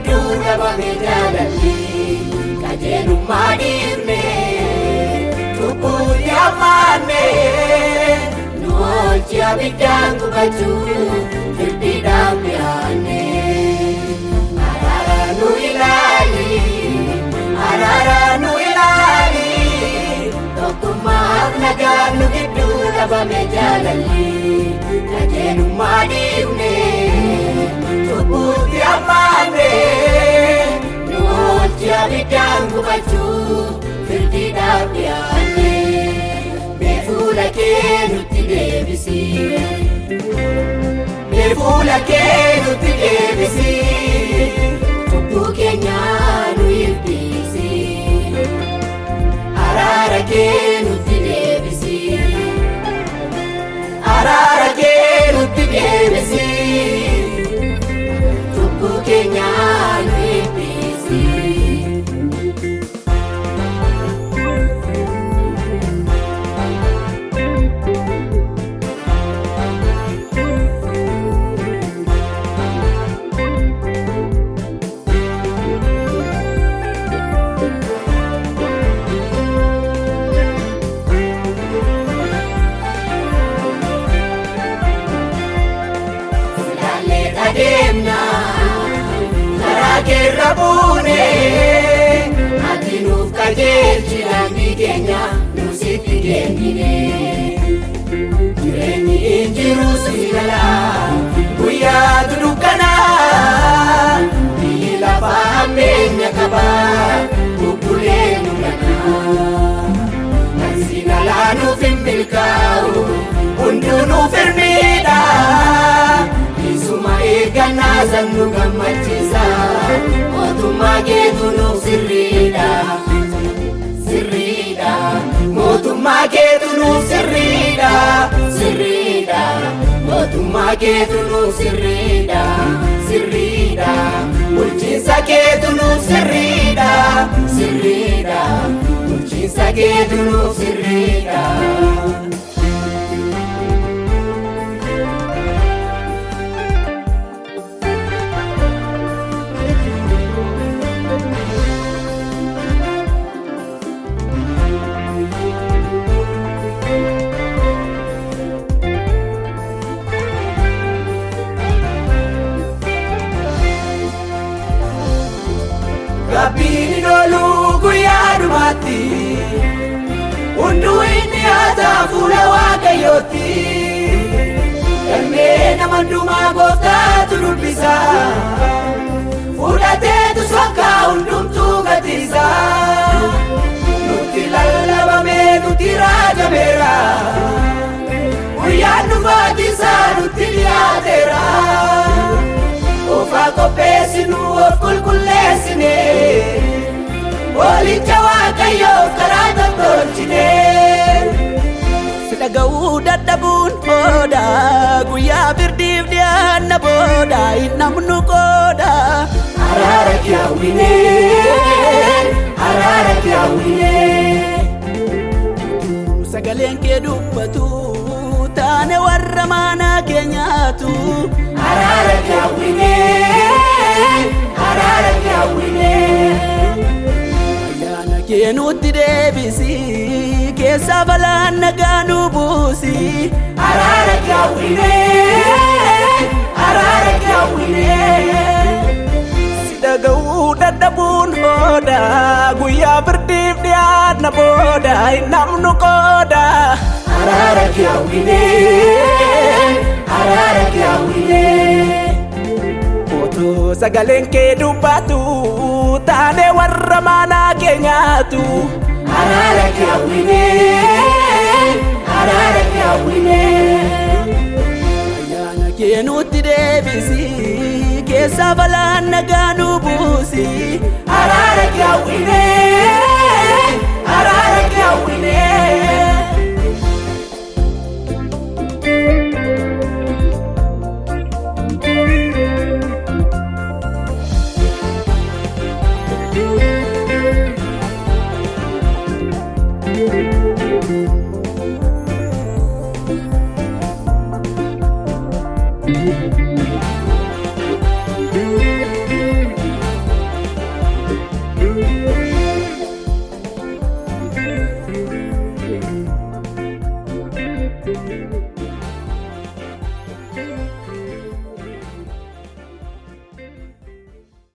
gidduu dhabame jaalalli qajeelummaa dhiifne cubbuutti hammaanne nu oolchi abiddaan gubachuu firdiidhaaf dhiyaanne. Araara nu ilaali, araara nu ilaali, tokkummaaf nagaan nu gidduu dhabame jaalalli qajeelummaa dhiifne cubbuutti hammaanne nu oolchi abiddaan gubachuu firdiidhaaf dhiyaanne. Mee fuula kee nutti deebisi. Mee fuula kee nutti deebisi. Cubbuu keenya nu iftiisi. Araara kee nutti deebisi. Araara kee nutti deebisi. Cubbuu keenya nu iftiisi. Ilaallee adeemna karaa keerra buune ati nuuf qajeelchi daandii keenya nu sitti kennine. Jireenyi hin jiru si gala guyyaatu dukkana biyyi lafaa hammeenya qaba bubbulee nu gana. Kan siin alaa nuuf hin milkaa'u hunduu nuuf hirmiidha. Isuma eeggannaa san nu gammachiisa mootummaa keetu nuuf sirriidha. Sirriidha mootummaa keetu nuuf sirriidha. Sirriidha mootummaa keetu nuuf sirriidha. Sirriidha bulchiinsa keetu nuuf sirriidha. Sirriidha bulchiinsa keetu nuuf sirriidha. Gaabbiin hin oolu guyyaa dhumaatti hunduu inni dhiyaata fuula Waaqayyootti. Galmee nama hundumaa gooftaatu dubbisa fudhateetu sokka hundumtuu gatiisa. Nutti lallabamee nutti raajameera guyyaan dhufaatiisaa nutti dhiyaateera. Ofaa qopheessinu of qulqulleessine Hoolicha Waaqayyoof karaa tottolchine. Si dhaga'uu dadhabuun hooda guyyaa firdiif dhiyaanna booda hin namnu qooda. Araara kee hawwine, araara kee hawwine. Sagaleen kee dubbatu taane warra maanaa kee nyaatu. Araara kee hawwine, araara kee hawwine. Ayyaana kee nutti deebisi keessaa balaan nagaa nu buusi. Araara kee hawwine, araara kee hawwine. Si dhaga'uu dadhabuun hooda guyyaa firdiif dhiyaanna booda hin namnu qooda. Araara kee hawwine, araara kee hawwine. Otoo sagaleen kee dubbatu taane warra maanaa kee nyaatu. Araara kee hawwine, araara kee hawwine. Ayyaana kee nutti deebisi keessaa balaan nagaa nu buusi. Araara kee hawwine, araara kee hawwine.